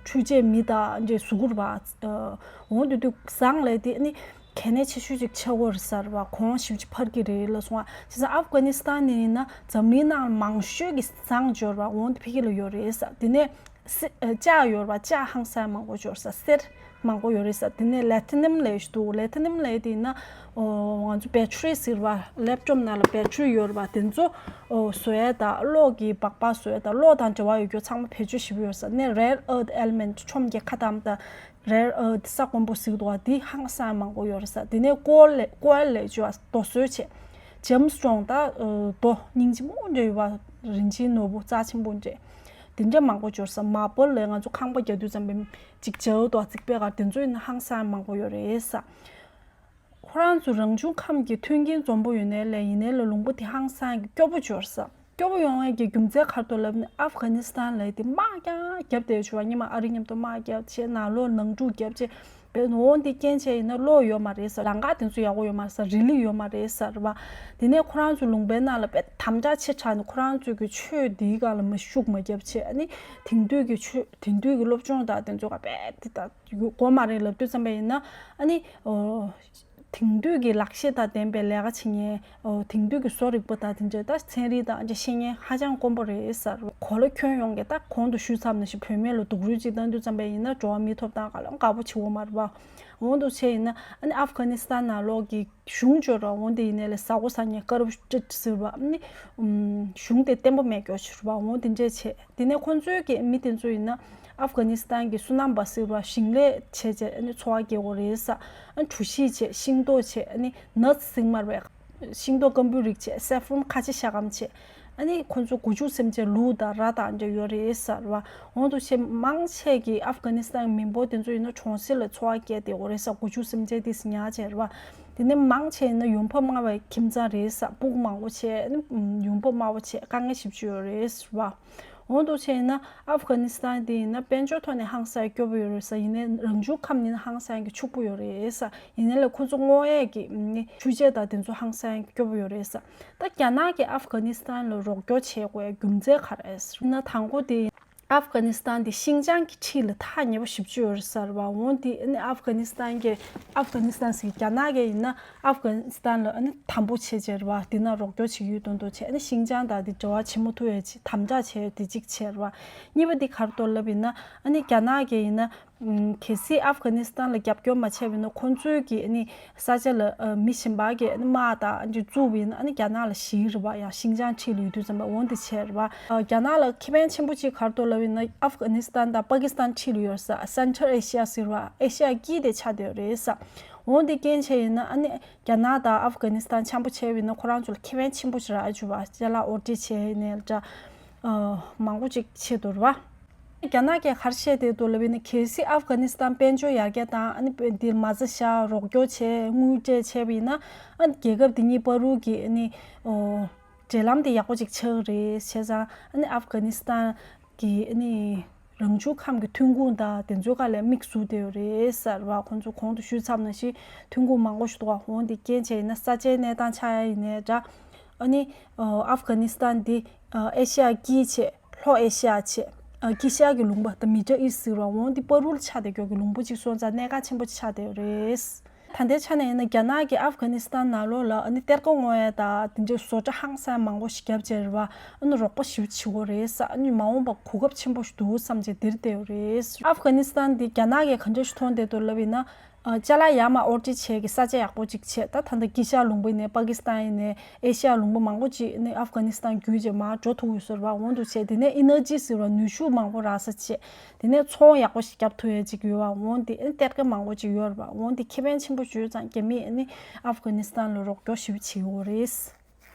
འཕྲུལ་ཆས་མི་དང་འདྲ་བཟོ་གི་རེད་བ། འོང་དུས་དུས་ཟངས་ལས་དེ་ཨ་ནི་གལ་གནད་ཆེ་ཤོས་ཅིག་ཆགས་ཀྱི་ཡོད་རེད་ཟེར་བ། གོང་ཞེ་པོ་ཅིག་འཕར་གྱི་རེད་ལབ་སོང་བ། བྱས་ཙང་ཨབ་གྷ་ནི་སི་ཐན་ནས་ཡིན་ན་འཛམ་གླིང་ནང་མང་ཤོས་ཀྱི་ཟངས་འབྱོར་བ་འོང་དེ་ཕ་གི་ལ་ཡོད་རེད་ཟེར། དེ་ནས་སི་ཨ་ལྕགས་ཡོད་རེད་བ། ལྕགས་ཧང་སང་མང་པོ་འབྱོར་ཟེར། གསེར་མང་པོ་ཡོད་རེད་ཟེར། དེ་ནས་ལེ་ཐི་ནམ་ལབ་ཡ་ཞིག་འདུག་ལེ་ཐི་ནམ་ལབ་ཡ་དེ་ཡིན་ན་ཨོ་ང་ཚོ་བེ་ཊི་རི་ཟེར་བ། ལེབ་ཊོབ་ནང་ལ་བེ་ཊི་རི་ཡོད་རེད་བ། དེ་ཚོ་ཨོ་བཟོ་ཡ་དང་། གློག་གི་སྦག་སྦག་བཟོ་ཡ་དང་། གློག་དང་འབྲེལ་བ་ཡོད་རྒྱུ་ཚང་མ་བེད་སྤྱོད་ཞེ་པོ་ཡོད་ཟེར། ནས་rare earth element། ཁྲོམ་གྱི་ཁ་དམ་དང་། རེར་ཨར་ཐི་ས་དཀོན་པོ་ཟེར་གྱི་འདུག་བ། དེ་ཧང་སང་མང་པོ་ཡོད་རེད་ཟེར། དེ་ནས་ཀོལ་ལེ་ཀོལ་ལེ་ཅོ་རྡོ་སོལ་བྱས། ཇེམ་སི་ཊོན་ད་རྡོ་སྙིང་རྗེ་མོ་འདྲ་ཡོད་པ། རིན་ཆེན་ནོར་བུ་རྩ་ཆེན་པོ་འདྲ། དེ་འདྲ་མང་པོ་འབྱོར་ཟེར། མར་བལ་ལས་ང་ཚོ་ཁང་པ་རྒྱག་དུས་ཙམ་པ་ཅིག་ཇལ་དང་རྩིག་པའི་གར་དེ་ཚོ་ཡིན་ན་ཧང་སང་མང་པོ་ཡོད་རེད་ཟེར། ཁོ་རང་ཚོ་རང་བྱུང་ཁམས་ཀྱི་མཐུན་རྐྱེན་འཛོམས་པོ་ཡོད་ནའི་ལས་ཡིན་ནའི་ལས་ལུང་པ་དེ་ཧང་སང་གི་སྐྱོ་པོ་འབྱོར་ཟེར། སྐྱོ་པོ་ཡོང་ཡས་ཀྱི་རྒྱུ་མཚན་ག་རེ་འདུག་ལབ་ན། ཨབ་གྷ་ནི་སི་ཐན་ལ་དེ་དམག་རྐྱང་རྒྱབ་བསྡད་ཡོད་རེད་བ། སྔོན་མ་ཨ་རི་མཉམ་དུ་དམག་རྒྱབ་བྱས། ནང་ལོགས་ནང་འཁྲུག་རྒྱབ་བྱས། བས་འོང་དེ་རྐྱེན་བྱས་ཡིན་ན་གློག་ཡོད་མ་རེད་ཟེར། ལམ་ཁ་དེ་ཚོ་ཡག་པོ་ཡོད་མ་རེད་ཟེར། རི་ལི་ཡོད་མ་རེད་ཟེར་བ། དེ་ནས་ཁོ་རང་ཚོ་ལུང་པའི་ནང་ལ་དཔེ་དམ་དྲག་ཆེ་དྲགས་ནས་ཁོ་རང་ཚོ་གི་ཆོས་འདིའི་སྒང་ལ་མ་ཤུགས་མ་རྒྱབ་བྱས། ཨ་ནི་དེང་དུས་ཀྱི་ཆོས་དེང་དུས་ཀྱི་སློབ་སྦྱོང་དང་དེ་ཚོ་ག་དཔེ་དེ་ད་དགོས་མ་རེད་ལབ་དུས་ཙམ་པ་ཡིན་ན། ཨ་ནི་ཨོ། དེང་དུས་ཀྱི་ལག་ཤེས་དང་ལྡན་པའི་ལས་ཀ་བྱེད་མཁན། ཨོ། དེང་དུས་ཀྱི་བཟོ་རིག་པ་དང་དེ་འདྲ་ད་ཚན་རིག་དང་འདྲ་ཤེས་མཁན་ཧ་ཅང་དཀོན་པོ་རེད་ཟེར། གོ་ལ་ཁྱོན་ཡོངས་ཀྱི་ད་གོང་དུ་ཞུས་ཚར་ནང་བཞིན་བུད་མེད་ལ་སྡུག་རུས་ཅིག་བཏང་དུས་ཙམ་པ་ཡིན་ན་འགྲོ་བ་མིའི་ཐོབ་ཐང་ག་ལ་དགའ་པོ་བྱེད་འོང་མ་རེད་པ། འོང་དུ་བྱས་ཡིན་ན་ཨ་ནི་ཨབ་གྷ་ནི་སི་ཐན་ནང་ལོགས་ཀྱི་གཞུང་འབྱོར་བ་འོང་དེ་ཡིན་ནའི་ལས་ཟ་གོ་ཟ་ཉེ་ཀར་པ་ཊེད་ཟེར་བ། ཨ་ནི་གཞུང་དེ་བརྟན་པོ་མེད་སྐྱོ་ཆེ་རུ་བ་འོང་དེ་འདྲས་བྱས། དེ་ནས་ཁོང་ཚོའི་གི་མི་དེ་ཚོ་ཡིན་ན་ཨབ་གྷ་ནི་སི་ཐན་གྱི་སོ་ནམ་པ་ཟེར་བ། ཞིང་ལས་བྱས་བྱས་ཨ་ནི་འཚོ་བ་སྐྱེལ་གྱི་ཡོད་རེད་ཟེར། ཨ་ནི་གྲོ་ཞིབ་བྱས། ཤིང་ཏོག་བྱས། ཨ་ནི་ནཊ་སི་ཟེར་གྱི་མ་རེད་པས། ཤིང་ཏོག་སྐམ་པོའི་རིགས་བྱས། སེ་ཕོན་ཁ་ཆེ་ཤ་སྐམ་བྱས། ཨ་ནི་ཁོང་ཚོ་སྒོ་ཕྱུགས་སེམས་ཅན་ལུག་དང་ར་དང་འདྲ་ཡོད་རེད་ཟེར་བ། འོང་དུ་བྱས་མང་ཆེ་གི་ཨབ་གྷ་ནི་སི་ཐན་མི་འབོར་དེ་ཚོ་ཡིན་ན་གྲོང་གསེབ་ལ་འཚོ་བ་སྐྱེལ་བསྡད་ཡོད་རེད་ཟེར། སྒོ་ཕྱུགས་སེམས་ཅན་དེ་ཉར་བྱས་རེད་པ། དེ་ནས་མང་ཆེ་ཡིན་ན་ཡོང་འབབ་དམའ་བའི་ཁྱིམ་ཚང་རེད་ཟེར། སྤུ་གུ་མང་པོ་བྱས། ཨ་ནི་ཡོང་འབབ་དམའ་པོ་བྱས། དཀའ་ངལ་ཞེ་པོ་ཅིག་ཡོད་རེད་ཟེར་བ། འོང་དུ་བྱས་ན་ཨབ་གྷ་ནི་སི་ཐན་དེ་ཡིན་ན་དཔལ་འབྱོར་ཐོག་ནས་ཧང་སང་སྐྱོ་པོ་ཡོད་རེད་ཟེར། ཡིན་ནའི་རང་བྱུང་ཁམས་ནི་ཧང་སང་གི་ཕྱུག་པོ་ཡོད་རེད་ཟེར། ཡིན་ནའི་ལས་ཁོ་ཚོ་སྔོག་ཡས་ཀྱི་ནི་ཆུ་བྱས་དང་དེ་ཚོ་ཧང་སང་སྐྱོ་པོ་ཡོད་རེད་ཟེར། ད་རྒྱ་ནག་གིས་ཨབ་གྷ་ནི་སི་ཐན་ལ་རོགས་སྐྱོར་བྱེད་དགོས་ཡ་རྒྱུ་མཚན་ག་རེ་རེད་ཟེར་ན། དང་པོ་དེ། ཨབ་གྷ་ནི་སི་ཐན་དེ་ཤིན་ཅང་གི་འཁྲིས་ལ་ཐག་ཉེ་པོ་ཞེ་པོ་ཅིག་ཡོད་རེད་ཟེར་བ། འོ་དེ་ཨ་ནི་ཨབ་གྷ་ནི་སི་ཐན་གྱི་ཨབ་གྷ་ནི་སི་ཐན་ཟེར་རྒྱ་ནག་གི་ཡིན་ན་ཨབ་གྷ་ནི་སི་ཐན་ལ་ཨ་ནི་དམ་པོ་བྱེད་ཅེས་རེད་བ། དེ་ན་རོགས་སྐྱོར་བྱེད་ཀྱི་ཡོད་དོན་དུ་བྱས། ཨ་ནི་ཤིན་ཅང་དང་དེ་འབྲེལ་བ་བྱེད་མ་ཐུབ་ཡ་ཅིག་དམ་དྲག་བྱས་དེ་གཅིག་བྱས་རེད་བ། གཉིས་པ་དེ་ག་རེ་འདུག་ལབ་ཡིན་ན་ཨ་ནི་རྒྱ་ནག་གི་ཡིན་ན། ཨུམ། གལ་སྲིད་ཨབ་གྷ་ནི་སི་ཐན་ལ་རྒྱབ་སྐྱོར་མ་བྱས་པ་ཡིན་ན་ཁོང་ཚོའི་གི་ཨ་ནི་ས་ཆ་ལ་ཨ་མི་གཞན་པ་གི་ཨ་ནི་དམག་དང་ཨ་ནི་བཙུགས་པ་ཡིན་ན་ཨ་ནི་རྒྱ་ནག་ལ་ཞི་རེད་བ། ཡང་ཤིན་ཅང་འཁྲིས་ལ་ཡོད་དུས་ཙམ་པ་འོ་འདི་བྱས་རེད་བ། ཨ་རྒྱ་ནག་ལ་ཁེ་ཕན་ཆེན་པོ་གཅིག་ག་རེ་འདུག་ལབ་ཡིན་ན་ཨབ་གྷ་ནི་སི་ཐན་དང་པ་ཀི་སི་ཐན་འཁྲིས་ལ་ཡོད་ས་སེན་ཊར་ཨེ་ཤི་ཡ་ཟེར་བ། ཨེ་ཤི་ཡ་དཀྱིལ་དེ་ཆགས་བསྡད་ཡོད་རེད་ས། འོ་འདི་རྐྱེན་བྱས་ཡིན་ན་ཨ་ནི་རྒྱ་ནག་དང་ཨབ་གྷ་ནི་སི་ཐན་འཆམ་པོ་བྱས་པ་ཡིན་ན་ཁོ་རང་ཚོ་ལ་ཁེ་ཕན་ཆེན་པོ་ཞིག་རག་ཨ་ཅུ་བ། ཅ་ལག་འོར་འདྲེན་བྱས་ནས་འདྲ་ཨ་མང་པོ་ཅིག་ཆེད་དུ་རེད་བ། རྒྱ་ནག་གིས་ག་རེ་བཤད་བསྡད་འདུག་ལབ་ཡིན་ན་གལ་སྲིད་ཨབ་གྷ་ནི་སི་ཐན་དཔལ་འབྱོར་ཡར་རྒྱས་དང་ཨ་ནི་དཔེ་འདིར་མ་རྩ་བཞག་རོགས་སྐྱོར་བྱས་དངུལ་སྤྲད་བྱས་པ་ཡིན་ན་ཨ་ནི་རྒྱལ་ཁབ་འདི་གཉིས་བར་དུ་གི་ཨ་ནི་ཨོ་འབྲེལ་ལམ་དེ་ཡག་པོ་ཅིག་ཆགས་ཀྱི་རེད། བྱས་ཙང་ཨ་ནི་ཨབ་གྷ་ནི་སི་ཐན་གི་ཨ་ནི་རང་བྱུང་ཁམས་ཀྱི་ཐོན་ཁུངས་དང་དེ་ཚོའི་སྒང་ལ་དམིགས་སུ་བསྡད་ཡོད་རེད་ཟེར་བ། ཁོང་ཚོ་གོང་དུ་ཞུས་ཚར་བ་ནང་བཞིན་ཐོན་ཁུངས་མང་པོ་ཞིག་འདུག་བ། འོ་འདི་རྐྱེན་བྱས་ཡིན་ན་ས་ཆའི་གནས་སྟངས་ཆགས་ཡ་ཡིན་ནའི་འདྲ། ཨ་ནི་ཨ་ཨབ་གྷ་ནི་སི་ཐན་འདི་ཨ་ཨེ་ཤ་ཡ་དཀྱིལ་བྱས། ལྷོ་ཨེ་ཤ་ཡ་བྱས། ཨ་དཀྱིལ་ཤར་གྱི་ལུང་པ་དང་མི་ཌལ་ཨིསཊ་ཟེར་བ་འོ་འདི་བར་དུ་ཆགས་བསྡད་ཀྱོག་གི་ལུང་པ་ཅིག་སོང་ཙང་གནད་འགག་ཆེན་པོ་ཅིག་ཆགས་བསྡད་ཡོད་རེད། ད་ལྟའི་ཆ་ནས་ཡིན་ན་རྒྱ་ནག་གིས་ཨབ་གྷ་ནི་སི་ཐན་ནང་ལོགས་ལ་ཨ་ནི་གཏེར་ཁ་སྔོག་ཡ་དང་དེ་འདྲའི་བཟོ་གྲྭ་ཧང་སང་མང་པོ་ཞིག་བརྒྱབ་བྱས་རེད་བ། ཨ་ནི་རོགས་པ་ཞེ་པོ་བྱེད་ཀྱི་ཡོད་རེད་ས། ཨ་ནི་མ་འོངས་པ་གོ་སྐབས་ཆེན་པོ་ཞིག་འདུག་བསམ་བྱས་འདིར་བསྡད་ཡོད་རེད། ཨབ་གྷ་ནི་སི་ཐན་འདི་རྒྱ་ནག་གིས་ག་འདྲ་ཞིག་མཐོང་བསྡད་འདུག་ལབ་ཡིན་ན། ཨ་ཅ་ལག་ཡར་མར་ཨོར་ཌར་བྱས་ཀྱི་ས་ཆ་ཡག་པོ་ཅིག་བྱས། ད་ད་ལྟ་དཀྱིལ་ཤར་ལུང་པ་ཡིན་ནའི་པ་ཀི་སི་ཐན་ཡིན་ནའི་ཨེ་ཤ་ཡ་ལུང་པ་མང་པོ་ཅིག་ནི་ཨབ་གྷ་ནི་སི་ཐན་བརྒྱུད་བྱས་མར་འགྲོ་ཐུབ་ཡོད་ས་རེད་བ། འོ་འདུག་བྱས་དེ་ནས་ཨེ་ནར་ཇི་ཟེར་བ་ནུས་ཤུགས་མང་པོ་རག་ས་བྱས། དེ་ནས་ཚོང་ཡག་པོ་ཞིག་རྒྱབ་ཐུབ་ཡ་ཅིག་ཡོད་བ། འོ་འདི་ཨེ་གཏེར་ཁ་མང་པོ་ཅིག་ཡོད་རེད་བ། འོ་འདི་ཁེ་ཕན་ཆེན་པོ་ཞིག་ཡོད་ཙང་རྒྱ་མིས་ཨ་ནི་ཨབ་གྷ་ནི་སི་ཐན་ལ་རོགས་སྐྱོར་ཞེ་པོ་བྱེད་ཀྱི་ཡོད་རེད།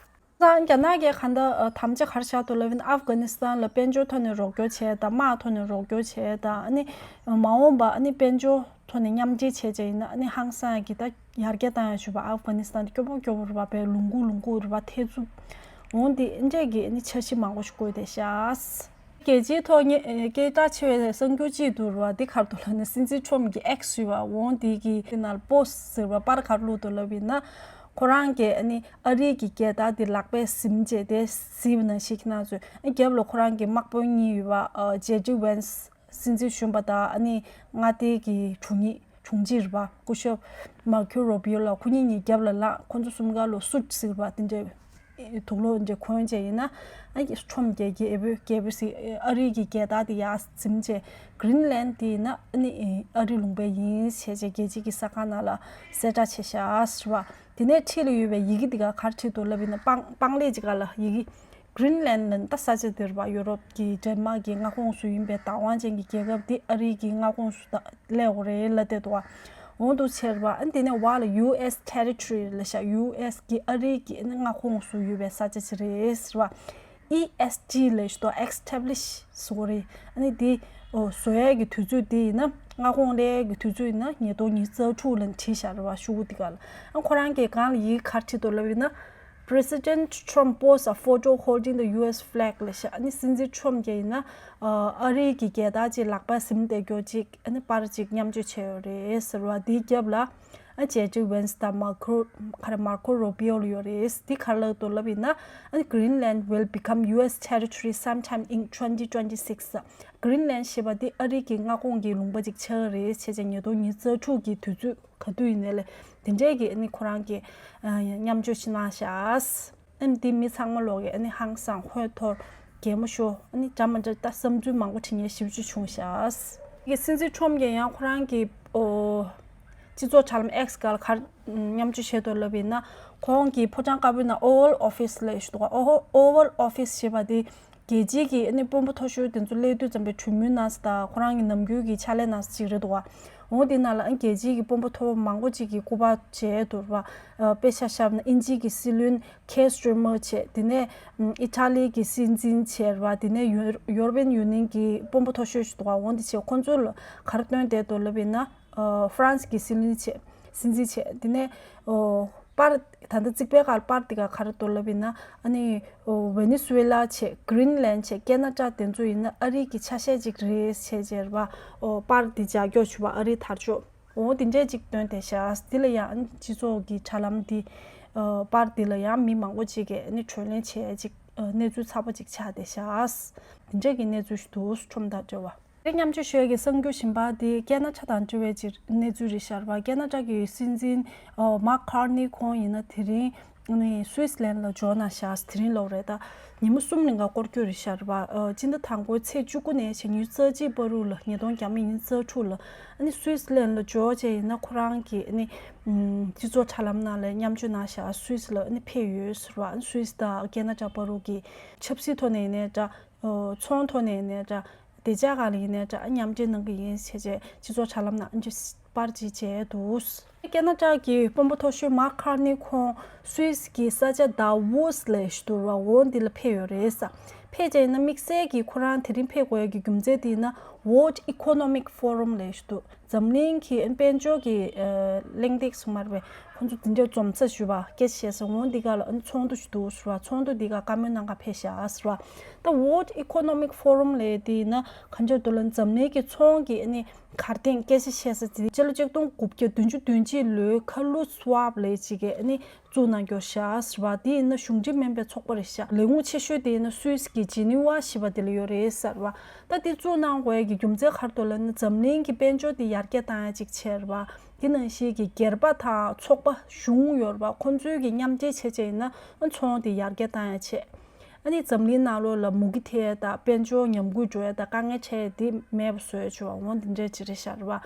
ད་རྒྱ་ནག་གིས་གང་ལྟར་ཨ་དམ་བཅའ་ག་རེ་བཞག་འདུག་ལབ་ན་ཨབ་གྷ་ནི་སི་ཐན་ལ་དཔལ་འབྱོར་ཐོག་ནས་རོགས་སྐྱོར་བྱས་དང་དམག་ཐོག་ནས་རོགས་སྐྱོར་བྱས་དང་ཨ་ནི་མ་འོངས་པ་ཨ་ནི་དཔལ་འབྱོར་ཐོག་ནས་མཉམ་འབྲེལ་བྱས་བྱས་ཡིན་ན་ཨ་ནི་ཧང་སང་ཡ་གི་ད་ཡར་རྒྱས་བཏང་ཡ་ཞུ་བ། ཨབ་གྷ་ནི་སི་ཐན་དེ་སྐྱོ་པོ་སྐྱོ་པོ་རེད་བ། དཔེ་ལུང་ཁུག་ལུང་ཁུག་རེད་བ། ཐེ་ཚུབ་འོང་དེ་འདྲས་ཀྱི་ཨ་ནི་འཆར་གཞི་མང་པོ་ཞིག་བཀོད་བསྡད་ཤག་རྒྱལ་སྤྱིའི་ཐོག་ནས་སྐད་གྲགས་ཆེ་བའི་གསར་འགྱུར་གཅིག་འདུག་ར། འདི་ག་རེ་འདུག་ལབ་ན་སྲིད་འཛིན་ཁྲོམ་གྱི་ཨེགས་ཞུ་བ་འོང་འདི་གི་ནང་པོ་སི་ཊི་ཟེར་བ་པར་ག་རེ་བླུགས་འདུག་ལབ་ཡིན་ན། ཁོ་རང་གིས་ཨ་ནི་ཨ་རི་གི་རྒྱལ་དར་འདི་ལག་པས་ཟིན་བྱས་དེ་གཟིགས་པ་ནང་བཞིན་ཁྱེད་རང་ཚོས་ཨ་རྒྱབ་ལ་ཁོ་རང་གི་དམག་དཔོན་གཉིས་ཡོད་པ། ཨ་ཇེ་ཌི་ཝེན་སི་སྲིད་འཛིན་གཞོན་པ་དང་ཨ་ནི་མངའ་སྡེ་གི་དྲུང་ཡིག་དྲུང་ཆེ་རེད་པ། སྐུ་ཞབས་མར་ཁོ་རུ་བྷི་ཨོ་ལགས་ཁོ་གཉིས་གཉིས་རྒྱབ་ལ་ལངས། ཁོ་ཚོ་གསུམ་ཀ་ལ་སུཊ་ཟེར་བ་དེ་འདྲའི་དུག་ལོག་འདྲ་གོན་བྱས་ཡིན་ན། ཨ་ཁྲོམ་རྒྱལ་རྒྱལ་པོ་རྒྱལ་པོ་ཟེར་ཨ་རི་གི་རྒྱལ་དར་དེ་ཡར་འཛིན་བྱས། གྷི་རིན་ལན་དེ་ཡིན་ན་ཨ་ནི་ཨ་རི་ལུང་པའི་ཡིན་བྱས་བྱས་རྒྱལ་སྤྱི་གི་གསར་ཁང་ནང་ལ་གསལ་བསྒྲགས་བྱས་ཤག་ཟེར་བ། དེ་ནས་འཁྲིས་ལ་ཡོད་པའི་ཡི་གེ་དེ་ག་ག་རེ་བྲིས་འདུག་ལབ་ཡིན་ན་སྤང་སྤང་ལེབ་ཅིག་ག་ལ་ཡི་གེ། གྷི་རིན་ལན་ལ་ད་ས་ཆ་དེ་རེད་པ། ཡུ་རོབ་ཀྱི་ཌེན་མཱག་གི་མངའ་ཁོངས་སུ་ཡིན་པའི་བདག་དབང་ཅན་གྱི་རྒྱལ་ཁབ་དེ་ཨ་རི་གི་མངའ་ཁོངས་སུ་ད་སླེབས་ཡོད་རེད་ལབ་བསྡད་འདུག་བ། འོ་འདུག་བྱས་རེད་པ། ཨ་ནི་དེ་ནས་བར་ལ་ཡུ་ཨེས་ཊེ་རི་ཊོ་རི་ལབ་ཤག་ཡུ་ཨེས་ཀྱི་ཨ་རི་གི་ཨ་ནི་མངའ་ཁོངས་སུ་ཡོད་པའི་ས་ཆ་ཅིག་རེད་ཟེར་བ། ཨི་ཨེས་ཊི་ལབ་ཤག་ཏོ་ཨེ་སི་ཊེབ་ལི་ཤི་ཟེར་གྱི་རེད། ཨ་ནི་དེ་ཨོ་བཟོ་ཡས་ཀྱི་དུས་ཚོད་དེ་ཡིན་ན་མངའ་ཁོངས་སླེབས་ཡས་ཀྱི་དུས་ཚོད་ཡིན་ན་ཉིས་སྟོང་ཉི་ཤུ་རྩ་དྲུག་ལ་བྲིས་ཤག་རེད་པ། ཤོག་གུ་དེ་ག་ལ། ཨ་ཁོ་རང་གིས་གང་ལ་ཡི་གེ་ག་རེ་བྲིས་འདུག་ལབ་ཡིན་ན། President Trump posts a photo holding the U S flag ལབ་ཤག་ཨ་ནི་སྲིད་འཛིན་ཁྲོམ་གྱིས་ཡིན་ན་ཨ་རིའི་གི་རྒྱལ་དར་ཅིག་ལག་པ་ཟིན་བསྡད་རྒྱུ་ཅིག་ཨ་ནི་པར་ཅིག་མཉམ་སྤྱོད་བྱས་ཡོད་རེད་ཟེར་བ། དེའི་རྒྱབ་ལ་ཨ་ཇེ་ཌི་ཝེན་སི་དང་མར་ཁོ་ག་རེ་མར་ཁོ་རུ་བྷི་ཨོ་ལ་ཡོད་རེད། དེ་ག་རེ་ལབ་འདུག་ལབ་ཡིན་ན། ཨ་ནི་Greenland will become U S territory sometime in twenty twenty-six Greenland ཞེས་པ་དེ་ཨ་རི་གི་མངའ་ཁོངས་ཀྱི་ལུང་པ་ཅིག་ཆགས་ཀྱི་རེད་བྱས་བྱས་ཉིས་སྟོང་ཉི་ཤུ་རྩ་དྲུག་གི་དུས་ཚོད། ག་དུས་ཡིན་ནའི་ལས་དེ་འདྲས་ཀྱི་ཨ་ནི་ཁོ་རང་གི་ཨ་མཉམ་སྤྱོད་ཞིག་གནང་ཤག་ཨ་ནི་འདི་མི་ཚང་མ་ལོག་གི་ཨ་ནི་ཧང་སང་ཧོན་ཐོར་གད་མོ་ཤོར། ཨ་ནི་འདྲ་མི་འདྲ་ད་བསམ་ཚུལ་མང་པོ་དྲི་ངན་ཞེ་པོ་ཅིག་བྱུང་ཤག་གི་སྲིད་འཛིན་ཁྲོམ་གྱིས་ཡང་ཁོ་རང་གི་ཨོ་སྤྱི་ཚོགས་དྲ་ལམ་ཨེགས་སྒང་ལ་ག་རེ་མཉམ་སྤྱོད་བྱས་འདུག་ལབ་ཡིན་ན། ཁོང་གི་ཕོ་བྲང་དཀར་པོའི་ནང་Oval Office ལབ་ཞིག་འདུག་ག་ཨོ་ཧོ་Oval Office ཞེས་པ་དེ། རྒྱལ་སྤྱིའི་གི་ཨ་ནི་དཔོན་པོ་མཐོ་ཤོས་དེ་ཚོ་སླེབས་དུས་ཙམ་པའི་གྲོས་མོལ་གནང་ས་དང་ཁོ་རང་གི་ནམ་རྒྱུན་གྱི་ཕྱག་ལས་གནང་ས་ཅིག་རེད་འདུག་བ། འོ་དེ་ནང་ལ་ཨ་ནི་རྒྱལ་སྤྱིའི་གི་དཔོན་པོ་མཐོ་པོ་མང་པོ་ཅིག་གིས་སྐུ་པར་མཇལ་འདུག་བ། ཨ་དཔེ་ཆ་བཞག་ན་དབྱིན་ཇིའི་གི་སྲིད་བློན་Keir Starmer བྱས། དེ་ནས་ཨམ་ཨི་ཊ་ལིའི་གི་སྲིད་འཛིན་བྱས་རེད་བ། དེ་ནས་ཡུ་ཡུ་རོ་པན་ཡུ་ནི་ཡན་གི་དཔོན་པོ་མཐོ་ཤོས་ཤིག་འདུག་བ། འོ་དེ་བྱས་ཁོང་ཚོ་ལ་ག་རེ་སྟོན་བསྡད་འདུག་ལབ་ཡིན་ན། ཨ་ཧྥ་རན་སི་གི་སྲིད་བློན་བྱས། སྲིད་འཛིན་བྱས། དེ་ནས་ཨོ་པར་ད་ལྟ་རྩིག་པའི་ཁར་པར་དེ་ག་ག་རེ་འདུག་ལབ་ཡིན་ན། ཨ་ནི་ཨོ་ཝེ་ནེ་ཟུ་ཝེ་ལ་བྱས། གྷི་རིན་ལན་བྱས། ཀེ་ན་ཌ་དེ་ཚོ་ཡིན་ན་ཨ་རི་གི་ཆ་ཤས་ཅིག་རེད་བྱས་བྱས་རེད་བ། ཨོ་པར་དེ་ལྗགས་སྐྱོར་ཞུ་བ་ཨ་རི་དར་ལྕོག་འོ་དེ་འདྲས་ཅིག་སྟོན་བསྡད་ཤག་དེ་ལ་ཡང་ཨ་ནི་སྤྱི་ཚོགས་ཀྱི་དྲ་ལམ་དེ་ཨོ་པར་དེ་ལ་ཡང་མི་མང་པོ་ཅིག་གིས་ཨ་ནི་བགྲོ་གླེང་བྱས་ཅིག་ གནས་ཚུལ་ཚ་པོ་ཅིག་ཆགས་བསྡད་ཤག་འདི་འདྲ་གི་གནས་ཚུལ་ཞིག་འདུག་ཁྲོམ་དང་འབྲེལ་བ། དེ་མཉམ་སྤྱོད་ཞུ་ཡས་ཀྱི་གསར་འགྱུར་གཞན་པ་དེ་ཀེ་ན་ཌ་དང་འབྲེལ་བའི་ཅིག་གནས་ཚུལ་རེད་ཤག་ར་བ། ཀེ་ན་ཌ་གི་སྲིད་འཛིན་མཱག་ཁར་ནི་ཁོང་ཡིན་ན་དེ་རིང་ནི་སུད་སི་ལན་ལ་འབྱོར་གནང་ཤག་དེ་རིང་ལོ་རེད་ད། ཉིན་མོ་གསུམ་རིང་ག་སྐོར་སྐྱོད་རེད་ཤག་ར་བ། སྤྱི་ཟླ་དང་པོའི་ཚེས་བཅུ་དགུ་ནས་བྱས་ཉི་ཤུ་རྩ་གཅིག་བར་དུ་ལ། ཉིས་སྟོང་བརྒྱ་མེད་ཉི་ཤུ་རྩ་དྲུག་ལ་ཨ་ནི་སུད་སི་ལན་ལ་འབྱོར་བྱས་ཡིན་ན་ཁོ་རང་གི་ཨ་ནི་སྤྱི་ཚོགས་དྲ་ལམ་ནང་ལ་མཉམ་སྤྱོད་གནང་ཤག་སུད་སི་ལ་ཨ་ནི་ཕེབས་ཡོད་ཟེར་བ། ཨ་ནི་སུད་སི་དང་ཀེ་ན་ཌ་བར་དུ་གི་ཆབ་སྲིད་ཐོག་ནས་ཡིན་ནའི་འདྲ། ཚོང་ཐོག་ནས་ཡིན་ནའི་འདྲ། བདེ་འཇགས་སྒང་ལ་ཡིན་ནའི་འདྲ། མཉམ་འབྲེལ་གནང་གི་ཡིན་བྱས་བྱས་སྤྱི་ཚོགས་དྲ་ལམ་ནང་ཨ་ནི་པར་ཅིག་བྱས་འདུག་ཀེ་ན་ཌ་གི་དཔོན་པོ་མཐོ་ཤོས་མཱག་ཁར་ནི་ཁོང་སུད་སི་གི་ས་ཆ་དཱ་ཝོ་སི་ལབ་ཡས་ཤིག་འདུག་ར་བ། འོ་འདི་ལ་ཕེབས་ཡོད་རེད་ས། ཕེབས་བྱས་ཡིན་ན་དམིགས་བསལ་གྱིས་ཁོ་རང་དེ་རིང་ཕེབས་དགོས་ཡས་ཀྱི་རྒྱུ་མཚན་དེ་ཡིན་ན་World Economic Forum ལབ་ཡས་ཤིག་འདུག་འཛམ་གླིང་གི་དཔལ་འབྱོར་གྱི་གླེང་སྟེགས་སུ་མར་བའི་ཁོང་ཚོ་འདི་འདྲའི་འཛོམས་ས་ཞུ་བ་སྐད་ཆ་བཤད་ས། འོ་འདི་ག་ལ་ཚོགས་འདུ་ཞིག་འདུག་ཟེར་བ། ཚོགས་འདུ་འདི་ག་བཀའ་མོལ་གནང་ག་ཕེབས་ཤག་ཟེར་བ། ད་World Economic Forum ལབ་དེ་ཡིན་ན་གང་ཅིར་དུ་ལ་འཛམ་གླིང་གི་ཚོང་གི་ཨ་ནི་གར་སྟེགས་སྐད་ཆ་བཤད་ས་དེ་སྤྱི་ལོ་ཆིག་སྟོང་དགུ་བརྒྱ་བདུན་ཅུ་དོན་གཅིག་ལོའི་ཁར་ལོ་སི་ཝབ་ལབ་ཅིག་གིས་ཨ་ནི་བཙུགས་གནང་རྒྱུ་ཤག་ཟེར་བ། དེ་ཡིན་ན་གཞུང་འབྲེལ་མིན་པའི་ཚོགས་པ་རེད་ཤག་ལས་ཁུངས་ཆེ་ཤོས་དེ་ཡིན་ན་སུད་སི་གི་ཇི་ནི་ཝ་ཞེས་པ་དེ་ལ་ཡོད་རེད་ཟེར་བ། ད་དེ་བཙུགས་གནང་དགོས་ཡས་ཀྱི་རྒྱུ་མཚན་ག་རེ་འདུག་ལབ་ན་འཛམ་གླིང་གི་དཔལ་འབྱོར་དེ་ཡར་རྒྱས་བཏང་ཡས་ཅིག་བྱས་རེད་བ། དེ་ནང་བཞིན་གྱི་སྒེར་པ་དང་ཚོགས་པ་གཞུང་ཡོད་རེད་བ། ཁོང་ཚོའི་གི་མཉམ་འབྲེལ་བྱས་བྱས་ཡིན་ན་ཚོང་དེ་ཡར་རྒྱས་བཏང་ཡས་བྱས། ཨ་ནི་འཛམ་གླིང་ནང་ལོགས་ལ་མུ་གེ་ཐེབས་ཡས་དང་དཔལ་འབྱོར་ཉམས་རྒུད་འགྲོ་ཡས་དང་དཀའ་ངལ་འཕྲད་ཡས་དེ་མེད་པ་བཟོ་ཡས་བྱས་བ། འོ་འདི་འདྲའི་ཅིག་རེད་ཤག་རེད་བ།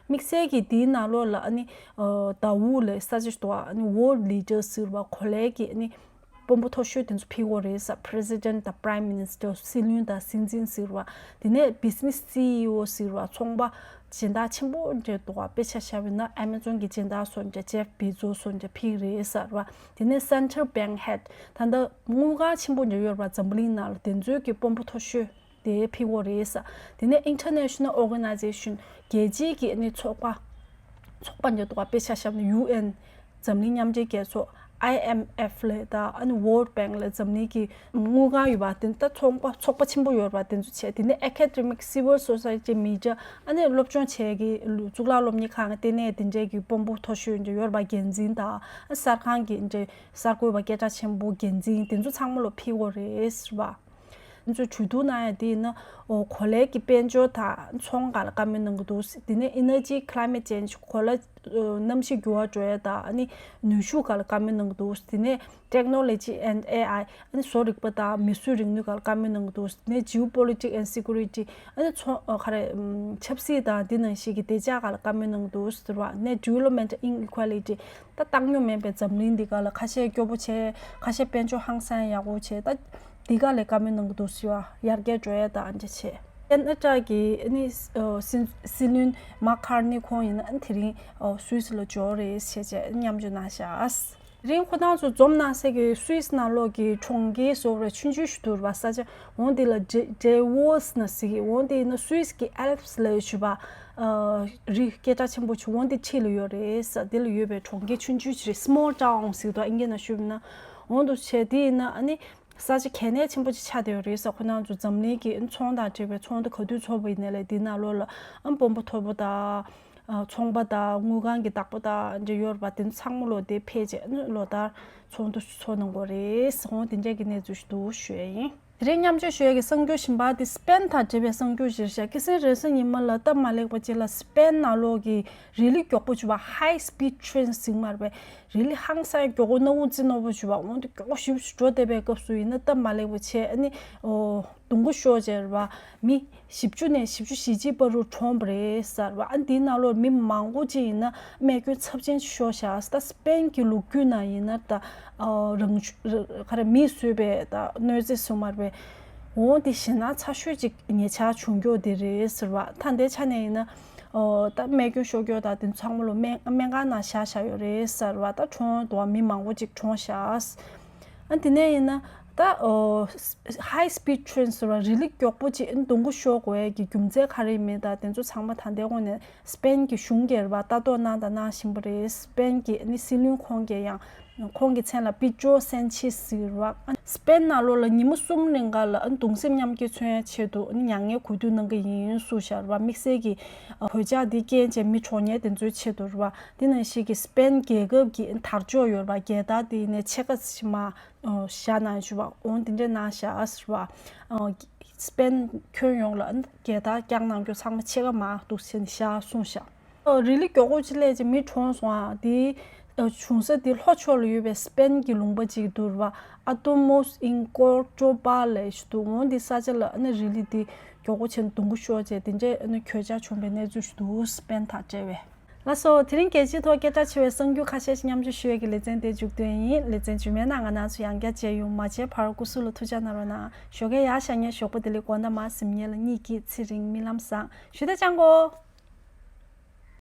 དམིགས་བསལ་གྱིས་དེའི་ནང་ལོགས་ལ་ཨ་ནི་དཱ་ཝུ་ལབ་ས་ཆ་ཞིག་འདུག་ཨ་ནི་World Leaders ཟེར་བ། གོ་ལའི་གི་ཨ་ནི་དཔོན་པོ་མཐོ་ཤོས་དེ་ཚོ་ཕེབས་ཀྱི་ཡོད་རེད་ས། President དང་Prime Minister སྲིད་བློན་དང་སྲིད་འཛིན་ཟེར་བ། དེ་ནས་Business CEO ཟེར་བ། ཚོང་པ་སྦྱིན་བདག་ཆེན་པོ་འདྲ་འདུག་བ། དཔེ་ཆ་བཞག་པ་ཡིན་ན་Amazon གི་སྦྱིན་བདག་ཚོ་འདྲ། Jeff Bezos ཚོ་འདྲ་ཕེབས་ཀྱི་རེད་ཟེར་བ། དེ་ནས་Central Bank Head ད་ལྟ་དངུལ་ཁང་ཆེན་པོ་འདྲ་ཡོད་རེད་བ། འཛམ་གླིང་ནང་ལ་དེ་ཚོའི་གི་དཔོན་པོ་མཐོ་ཤོས་དེ་ཕེབས་ཀྱི་ཡོད་རེད་ས། དེ་ནས་International Organization རྒྱལ་སྤྱིའི་གི་ཨ་ནི་ཚོགས་པ། ཚོགས་པ་འདྲ་འདུག་བ། དཔེ་ཆ་བཞག་ན་ཡུ་ཨེན། འཛམ་གླིང་མཉམ་འབྲེལ་རྒྱལ་ཚོགས། ཨའི་ཨེམ་ཨེཕ་ལབ་དང་ཨ་ནི་World Bank ལབ་འཛམ་གླིང་གི་དངུལ་ཁང་ཡོད་པ་དེ་ད་ཚོགས་པ་ཚོགས་པ་ཆེན་པོ་ཡོད་པ་དེ་ཚོ་བྱས། དེ་ནས་Academic Civil Society Media ཨ་ནི་སློབ་སྦྱོང་བྱས་ཀྱི་གཙུག་ལག་སློབ་གཉེར་ཁང་ལྟེ་གནས་དེ་འདྲས་ཀྱི་དཔོན་པོ་མཐོ་ཤོས་འདྲ་ཡོད་པ་འགན་འཛིན་དང་ཨ་གསར་ཁང་གི་འདྲ་གསར་འགོད་པ་སྐད་གྲགས་ཆེན་པོ་འགན་འཛིན་དེ་ཚོ་ཚང་མ་ལོ་ཕེབས་ཀྱི་ཡོད་རེད་ཟེར་བ། ང་ཚོས་གྲོས་བསྡུར་གནང་ཡ་དེ་ཡིན་ན། ཨོ་གོ་ལའི་གི་དཔལ་འབྱོར་དང་ཚོང་སྒང་ལ་བཀའ་མོལ་གནང་གི་འདུག་དེ་ནས་Energy Climate Change གོ་ལ་ཨ་གནམ་གཤིས་འགྱུར་བ་འགྲོ་ཡ་དང་ཨ་ནི་ནུས་ཤུགས་སྒང་ལ་བཀའ་མོལ་གནང་གི་འདུག་དེ་ནས་Technology and ཨེ་ཨའི་ཨ་ནི་བཟོ་རིག་པ་དང་མིས་བཟོས་རིག་ནུས་སྒང་ལ་བཀའ་མོལ་གནང་གི་འདུག་དེ་ནས་Geopolitics and Security ཨ་ནི་ཚོང་ཨ་ག་རེ་ཨམ་ཆབ་སྲིད་དང་དེ་ནང་བཞིན་གྱི་བདེ་འཇགས་སྒང་ལ་བཀའ་མོལ་གནང་གི་འདུག་ཟེར་བ། ནས་Development Inequality ད་བཏང་སྙོམས་མེད་པའི་འཛམ་གླིང་འདི་ག་ལ་ཁ་ཤས་སྐྱོ་པོ་བྱས། ཁ་ཤས་དཔལ་འབྱོར་ཧང་སང་ཡག་པོ་བྱས། ད་འདི་ག་ལས་བཀའ་མོལ་གནང་གི་འདུག་ཟེར་བ། ཡར་རྒྱས་འགྲོ་ཡ་ད་ཨ་འདྲ་བྱས། ཨ་ནི་ཨ་ཊ་གི་ཨ་ནི་ཨ་སྲིད་སྲིད་བློན་མཱག་ཁར་ནི་ཁོང་ཡིན་ན་ཨ་ནི་དེ་རིང་ཨ་སུད་སི་ལ་འབྱོར་རེད་བྱས་བྱས་མཉམ་སྤྱོད་གནང་ཤག་དེ་རིང་ཁོ་ཐང་ཚོ་འཛོམས་གནང་སའི་གི་སུད་སི་ནང་ལོགས་ཀྱི་གྲོང་ཁྱེར་ཟེར་བ་རེད། ཆུང་ཆུང་ཞིག་འདུག་ར་བ། ས་ཆ་འོ་འདི་ལ་ཌེ་ཌེ་ཝོ་སི་ན་ཟེར་གི། འོ་འདི་ཡིན་ན་སུད་སི་གི་ཨལ་པི་སི་ལབ་ཡས་ཞུ་བ། ཨ་རི་སྐད་གྲགས་ཆེན་པོ་ཆུ་འོ་འདི་འཁྲིས་ལ་ཡོད་རེད་ས། འདི་ལ་ཡོད་པའི་གྲོང་ཁྱེར་ཆུང་ཆུང་ཞིག་རེད། Small town ཟེར་དུས་ཨིན་སྐད་ནང་ཞུས་པ་ཡིན་ན། འོ་འདུག་བྱས་དེ་ཡིན་ན་ཨ་ནི་ས་ཆ་གལ་གནད་ཆེན་པོ་ཅིག་ཆགས་བསྡད་ཡོད་རེད་ས། ཁོ་རང་ཚོ་འཛམ་གླིང་གི་ཚོང་དང་འབྲེལ་བའི་ཚོགས་འདུ་ག་དུས་ཚོགས་པ་ཡིན་ནའི་ལས་འདི་ནང་ལོགས་ལ་ཨ་དཔོན་པོ་མཐོ་པོ་དང་། ཨ་ཚོང་པ་དང་དངུལ་ཁང་གི་བདག་པོ་དང་འདྲ་ཡོད་རེད་པ། དེ་ཚོ་ཚང་མ་ལོ་དེ་ཕལ་ཆེར་ཨ་ནི་ལོ་ལྟར་ཚོགས་འདུ་ཚོགས་གནང་གི་རེད། འོ་དེ་འདྲས་ཀྱི་གནས་ཚུལ་ཞིག་འདུག་ཞུ་ཡ་ཡིན། དེ་རིང་མཉམ་སྤྱོད་ཞུ་ཡ་གི་གསར་འགྱུར་གཞན་པ་དེ་སི་པེན་དང་འབྲེལ་བའི་གསར་འགྱུར་ཞིག་རེད་ཤག་ཁ་སང་རེས་གཟའ་ཉི་མ་ལ་སྟབས་མ་ལེགས་པ་ཅིག་ལ་སི་པེན་ནང་ལོགས་ཀྱི་རི་ལི་མགྱོགས་པོ་བྱུང་བ། High speed train ཟེར་གི་མ་རེད་པས། རི་ལི་ཧང་སང་མགྱོགས་པོ་སྣ་བུག་རྩེ་ནོར་བུ་བྱུང་བ། འོ་དེ་མགྱོགས་པོ་ཞེ་པོ་ཅིག་འགྲོ་བསྡད་པའི་སྐབས་སུ་ཡིན་ན་སྟབས་མ་ལེགས་པ་བྱས་ཨ་ནི་ཨོ། སྡོང་པོ་ཤོར་བྱས་རེད་བ། མི་བཞི་བཅུ་ནས་བཞི་བཅུ་ཞེ་གཅིག་བར་དུ་གྲོངས་པ་རེད་ཟེར་བ། ཨ་འདིའི་ནང་ལོགས་མི་མང་པོ་ཅིག་ཡིན་ན་རྨས་སྐྱོན་ཚབས་ཆེན་ཅིག་ཤོར་ཤག་ད་སི་པེན་གྱི་ལོ་རྒྱུས་ནང་ཡིན་ན་ད་ཨ་རང་ག་རེ་མིས་བཟོས་པའི་ད་གནོད་འཚེ་སོང་མ་རེད་པས། འོ་འདི་ཞེད་སྣང་ཚ་ཤོས་ཅིག་ཉེ་ཆར་བྱུང་མགྱོགས་འདི་རེད་ཟེར་བ། ད་འདའི་ཆ་ནས་ཡིན་ན་ཨོ་ད་རྨས་སྐྱོན་ཤོར་མགྱོགས་ད་དེ་ཚང་མ་ལོ་སྨན་སྨན་ཁང་ནང་བཞག་བཞག་ཡོད་རེད་ཟེར་བ། ད་གྲོངས་འདུག་བ། མི་མང་པོ་ཅིག་གྲོངས་ཤག་ཨ་དེ་ནས་ཡིན་ན་ད་ཨོ་high speed train ཟེར་བ་རི་ལི་མགྱོགས་པོ་ཅིག་སྡོང་པོ་ཤོར་དགོས་ཡས་ཀྱི་རྒྱུ་མཚན་ག་རེ་མེད་ད་དེ་ཚོ་ཚང་མ་ད་ལྟའི་དབང་ནས་སི་པེན་གྱི་གཞུང་སྒེར་བ་ལྟ་རྟོག་གནང་དང་གནང་བཞིན་པ་རེད། སི་པེན་གྱི་ཨ་ནི་སྲིད་བློན་ཁོང་གིས་ཡང་ ཁོང་གི་མཚན་ལ་པི་ཅོ་སན་ཆེ་སི་རེད་བ། སྤེན་ནང་ལོགས་ལ་ཉི་མ་གསུམ་རིང་ག་ལ་གདུང་སེམས་མཉམ་སྐྱེད་མཚོན་ཡ་ཆེད་དུ་མྱ་ངན་གུས་འདུད་གནང་གི་ཡིན་གསུངས་ཤག་རེད་བ། དམིགས་བསལ་གྱི་གོད་ཆག་འདི་རྐྱེན་བྱས་མི་གྲོངས་ཉེན་དེ་ཚོའི་ཆེད་དུ་རེད་བ། འདི་ནང་བཞིན་གྱི་སྤེན་རྒྱལ་ཁབ་ཀྱི་དར་ལྕོག་ཡོད་རེད་བ། རྒྱལ་དར་འདི་ནས་ཕྱེད་ཀ་ཞིག་མ་བཞག་གནང་ཞུ་བ། འོང་འདི་འདྲས་གནང་ཤག་ཨ་ཟེར་བ། སྤེན་ཁྱོན་ཡོངས་ལ་རྒྱལ་དར་བཀྱག་གནང་རྒྱུ་ཚང་མ་ཕྱེད་ཀ་མ་འདུག་ཟེར་ནས་བཞག་གསུངས་ཤག་རི་ལི་མགྱོགས་པོ་ཅིག་སླེབས་རྗེས་མི་གྲོངས་སོང་ཨ། དེ་བྱུང་ས་དེ་ལྷོ་ཕྱོགས་ལ་ཡོད་པའི་སྤེན་གྱི་ལུང་པ་ཅིག་འདུག་རེད་བ། ཨ་ཏོ་མོས་ཨིན་ཀོར་ཅོ་པ་ལེ་ཞིག་འདུག་འོང་འདི་ས་ཆ་ལ་ཨ་ནི་རི་ལི་དེ་མགྱོགས་པོ་བྱས་ནས་རྡུང་རྡེག་ཤོར་རྗེས་དེ་འདྲས་ཨ་ནི་གོད་ཆག་བྱུང་བའི་གནས་ཚུལ་ཞིག་འདུག་སྤེན་དང་འབྲེལ་བའི། ལགས་སོ། དེ་རིང་རྒྱལ་སྤྱིའི་ཐོག་སྐད་གྲགས་ཆེ་བའི་གསར་འགྱུར་ཁ་ཤས་ཤིག་མཉམ་སྤྱོད་ཞུ་ཡས་ཀྱི་ལེ་ཚན་དེ་མཇུག་བསྡུས་ཡིན། ལེ་ཚན་རྗེས་མའི་ནང་ང་རང་ཚོ་ཡང་བསྐྱར་མཇལ་ཡོང་། མ་མཇལ་བར་སྐུ་གཟུགས་ལ་ཐུགས་ཅག་གནང་རོགས་གནང་། ཞོགས་ཀས་ཡར་ཤར་ཉིན་ཞོགས་པ་བདེ་ལེགས། དགོང་དག་མར་གཟིམ་ཉིན་ལ་གཉིད་སྐྱིད། ཚེ་རིང་རྨི་ལམ་བཟང་། ཞུ་དེ་ཅང་གོ།